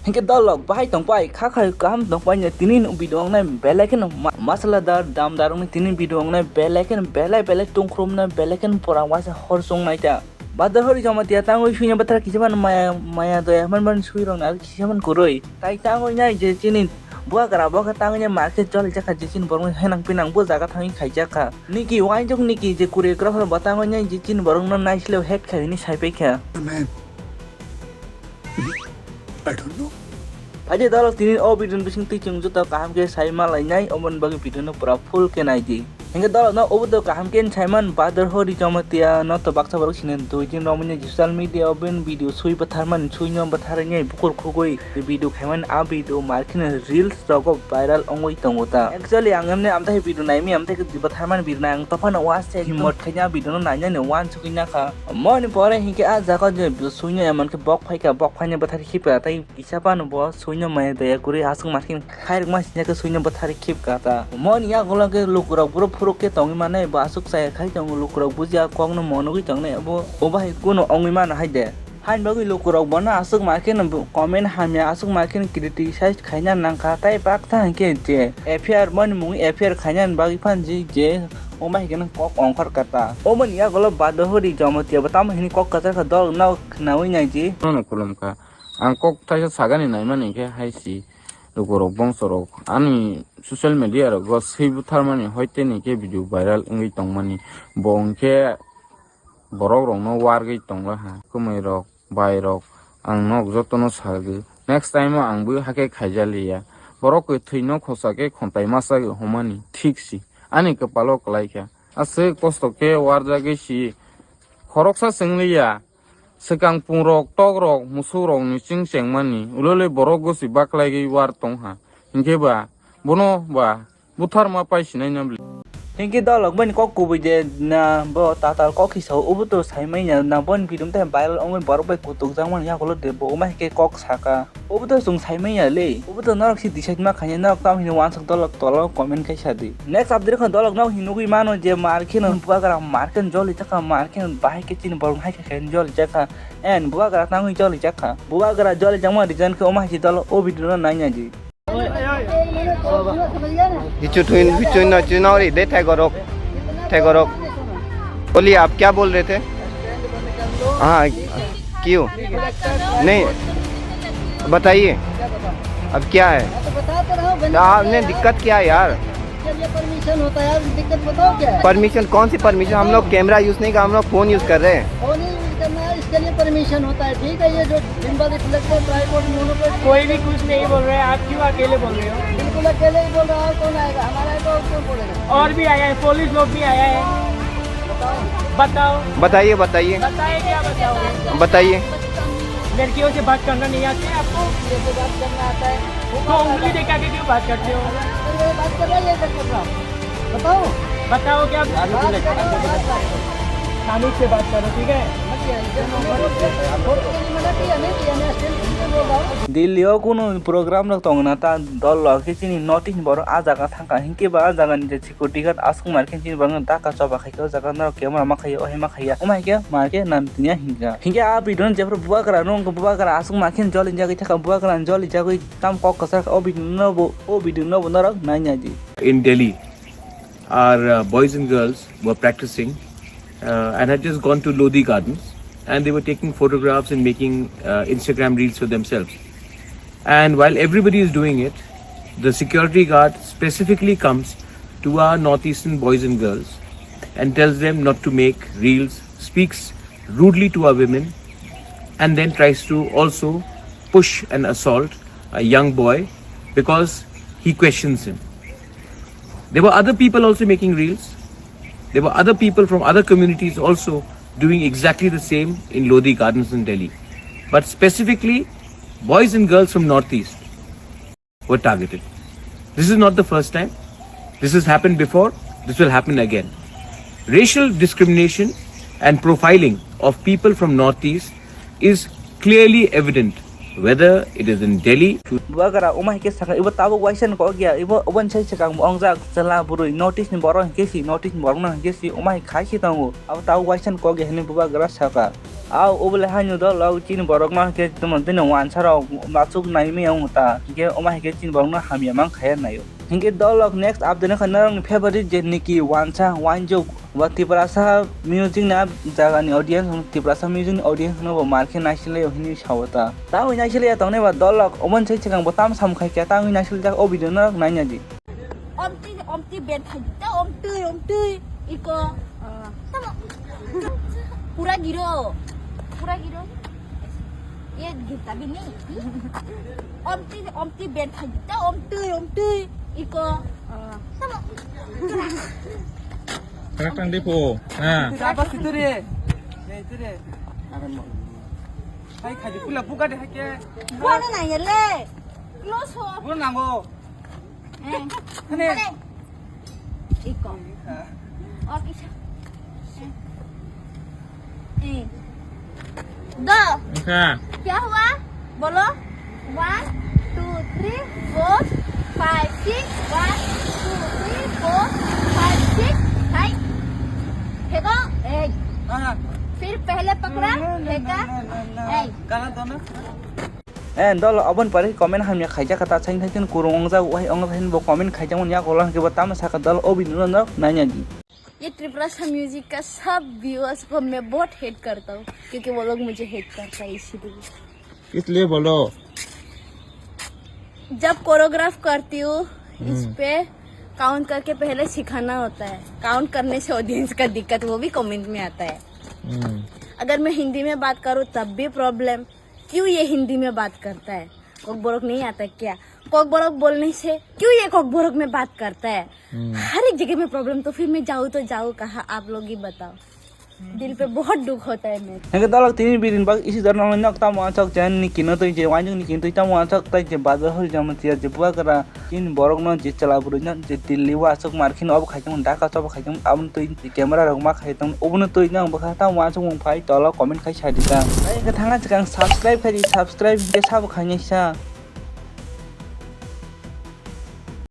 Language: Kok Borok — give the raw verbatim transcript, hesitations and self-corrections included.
Hinkhe dolok bahai tongpai, kha khai kaham tongpai ne, tini video wngnai belai kheno ma-, masaladar, damdar wngwi tini video wngnai belai kheno belai belai tungkhrum nai belai kheno pora waisa hor chwng nai ta. Badar hori Jamatia tangwi suina bathar kisa man maya, maya doya man man sui rok na kisa man kwrwi. Tai tangwi nai je chini buagra bo khe tangwi nai ma khe joli jakha je chini borok henang pinang bo jaga thangwi khai jakha. Niki wainjok niki je choreographer bo tangwi nai je chini borok no nai sile het khai ni sai pai kha. Amen. I don't know. Phaidi dolok tini o video ni bising twi chwng joto kaham khe sai ma lainai, oboni bagwi video no pura full khe nai di. Hinkhe dolok no obo to kaham khe sai man Badar hori Jamatia no to baksa borok sini dui din romwi social media o bini video sui bwtharmani sui no bwtharwi nai bukur khugwi video khaimani a video markheno reels rogo viral wngwi tongo ta. Actually ang emni amtwi video naimi amtwi khe bwtharmani video nai ang tophano watch se himot khaina video no nainani wansugwi nakha. Moni pore hinkhe a jaga je suino emon khe bok phaikha, bok phaina bwthar khipkha, tei kisa phano bo suino maya daya kwrwi aswk maskhe khairokma sina khe suino bwthar khipkha ta. Moni yagulo khe lukurok buro phuruk khe tongwi mannai, bo aswk chaya khai tongo, lukurok bujiya kokno monogwi tongnai, bo, bo bahai kuno wngwi mano hai de. Haini bagwi lukurok bono aswk makheno comment hamya aswk makheno criticize khaina nangkha, tei baksa hinkhe je F I R moni mungwi F I R khainani bagwi phan je, je Omo hai khe nang kok ongkhor kha ta. Omoni yagulo Badar hori Jamatia bo tamo hini kok kwchar kha dol no khnaui nai di. Nono khulum kha. Ang kok thaisa sagani naimani khe hai si lukurok bongsorok ani social media rogo swi butharmani hoite ni khe video viral wngwi tongmani. Bo hwnkhe borok rokno wargwi tongla ha. Kwmwi rok, bai rok, ang nok jotono sagwi. Next time o ang bo hakhe khaijaliya. Borok kwthwino khosa khe khontai masa humani thik si. Ani kwpalo kwlai kha. Aswk kosto khe warjagwi si. Khoroksa chwng liya. Swkang pungrok, tokrok, musukrokni chwng chengmani, ulole borok gosi baklaigwi war tongha. Hinkhe ba, bono ba, butharma pai sinai na bwle. Hinkhe dolok bini kok kubui je na bo tatal kok kisa obo to saimanya na boni video tei viral wngwi borok bai kutuk jakmani yagulo de bo wngma hinkhe kok saka. Obo to chwng saimanya le. Obo to norok si decide ma khaina norok tamo hino wansuk dolok tolo comment khai sa di. Next update khan dolok no hinwi mano je markheno bubagra markhen joli jakha markhen bahai khe chini borok hai khe joli jakha. En bubagra tangwi joli jakha. Bubagra joli jakma reason khe omo hai si dolok o video no naina di. Hichu thuin, hichu na, chunori de thai gorok. Thai gorok. बोलिए, आप क्या बोल रहे थे? हाँ, क्यों? नहीं, बताइए, अब क्या है? मैं तो बता तो रहा हूँ, बंद कर आपने दिया। दिक्कत क्या है यार? इसके लिए परमिशन होता है यार, दिक्कत बताओ क्या है? परमिशन कौन सी परमिशन? हम लोग कैमरा यूज़ नहीं कर, हम लोग फ़ोन यूज़ कर रहे हैं। फ़ोन ही यूज़ करना है, इसके लिए परमिशन होता है, ठीक है? ये जो गिम्बल, रिफ्लेक्टर, ट्राइपॉड, मोनोपॉड, कोई भी कुछ नहीं बोल रहे हैं, आप क्यों अकेले बोल रहे हो? बिल्कुल अकेले ही बोल रहा है, कौन आएगा? हमारा आएगा और कौन बोलेगा? और भी आया है, पुलिस लोग भी आया है। बताओ। बताओ। बताइए, बताइए। बताइए, क्या बताओगे? बताइए। लड़कियों से बात करना नहीं आती है आपको? लड़कियों से बात करना आता है। तो उंगली दिखा के क्यों बात करते हो? तो ये बात कर रहा है, ये कर रहा हूँ। बताओ। बताओ क्या? बात करो, बात करो। कानून से बात करो, ठीक है? मत किया, इधर मना किया, नहीं किया, मैं स्टिल बोल रहा हूँ। Delhi o kunu program rok tongna ta dol rok khe chini North East ni borok ah jaga thangkha hinkhe ba ah jaga ni je security guard aswk mar khe chini borok no dhaka choba khai khe o jaga norok camera ma khaiya o hai ma khaiya o ma hai khe ma khe nam tini hinkha hinkhe ah video no jephru bubagra no wngkha bubagra aswk ma khe joli jagwi thangkha bubagra joli jagwi tam kok kwchar kha o video no bo o video no bo norok nai nai di. In Delhi, our uh, boys and girls were practicing uh, and had just gone to Lodi Gardens and they were taking photographs and making uh, Instagram reels for themselves. And while everybody is doing it, the security guard specifically comes to our northeastern boys and girls and tells them not to make reels, speaks rudely to our women, and then tries to also push and assault a young boy because he questions him. There were other people also making reels. There were other people from other communities also doing exactly the same in Lodi Gardens in Delhi. But specifically, boys and girls from Northeast were targeted. This is not the first time. This has happened before. This will happen again. Racial discrimination and profiling of people from Northeast is clearly evident whether it is in Delhi. Bubagra uma hai khe sakha ibo tabuk waisa ni kok ya ibo oboni sai swkang bo ongjak chwla bwrwi notice ni borok hinkhe si notice ni borok no hinkhe si uma hai khai se tongo abo tabuk waisa ni kok ya hinwi bubagra sakha. Au, obole haino dol, au chini borok no hwnkhe tamo tini wansa rok machuk nai maya wng ta. Hwnkhe omo hwnkhe chini borok no hamya mang khaya naio. Hwnkhe dol rok next update no kha norok ni favorite je Niki wansa wanjok ba Tiprasa music na jaga ni audience hwn, Tiprasa music ni audience no bo mar khe naisilai hwnwi sao ta. Tamo naisilai ya tongnai ba dol rok omo ni sai chikang bo tam sam khai khe tamo naisilai jak o video no naina di. Omtwi, omtwi ben thajita, omtwi, omtwi. Iko. Ah. Tamo. Pura giro. Pura giro. Ye gita bini. Omtwi, omtwi ben thajita, omtwi, omtwi. Iko. Ah. Tamo. Krak tang dipo. Ha. Apa situ re? Ya itu re. Hai, khai di pula buka deh, hai ke. Buka na ya le. Close ho. Buka nango. Eh. Hane. Hane. Iko. Aur kisa. Eh. Eh. दो। Angkha. क्या हुआ? बोलो। One, two, three, four, five, six। One, two, three, four, five, six। Hai। फेंको। ए। हाँ। फिर पहले पकड़ा, फेंका। ए। गाना दो ना। Eh, dol, obon pore comment hamya khaijak kha ta, sain thaitin kurung wngjak, wahai wngjak, hain bo comment khaijakmani yakola hwnkhe bo tamo sakha dol, o video no naina di. ये त्रिपुरा सा म्यूजिक का सब व्यूअर्स को मैं बहुत हेट करता हूँ, क्योंकि वो लोग मुझे हेट करता है इसीलिए। इसलिए बोलो। जब कोरियोग्राफ करती हूँ, इस हम्म। पे काउंट करके पहले सिखाना होता है। काउंट करने से ऑडियंस का दिक्कत, वो भी कमेंट में आता है। हम्म। अगर मैं हिंदी में बात करूँ, तब भी प्रॉब्लम। क्यों ये हिंदी में बात करता है? कोकबोरोक नहीं आता क्या? कोकबोरोक बोलने से क्यों ये कोकबोरोक में बात करता है? हम्म। हर एक जगह में प्रॉब्लम, तो फिर मैं जाऊँ तो जाऊँ कहाँ? आप लोग ही बताओ। दिल पे बहुत दुख होता है मेरे। Hingke dolok tini bini bak isi dor nang nok tamo achok chen ni kino twi je wainung ni kino twi tamo achok tai je bazar hori jamo tiya je buwa kara. Chini borok no je chwla bwrwi no je Delhi o aswk mar kheno obo khai tongmani, Dhaka o obo khai tongmani, aboni twi camera rok ma khai tong, obono twi no ang bwkha tamo uansukmung phai tolo comment khai sa di ta. Tei hwnkhe thangna swkang subscribe khai di, subscribe hwnkhe sabo khainai sa.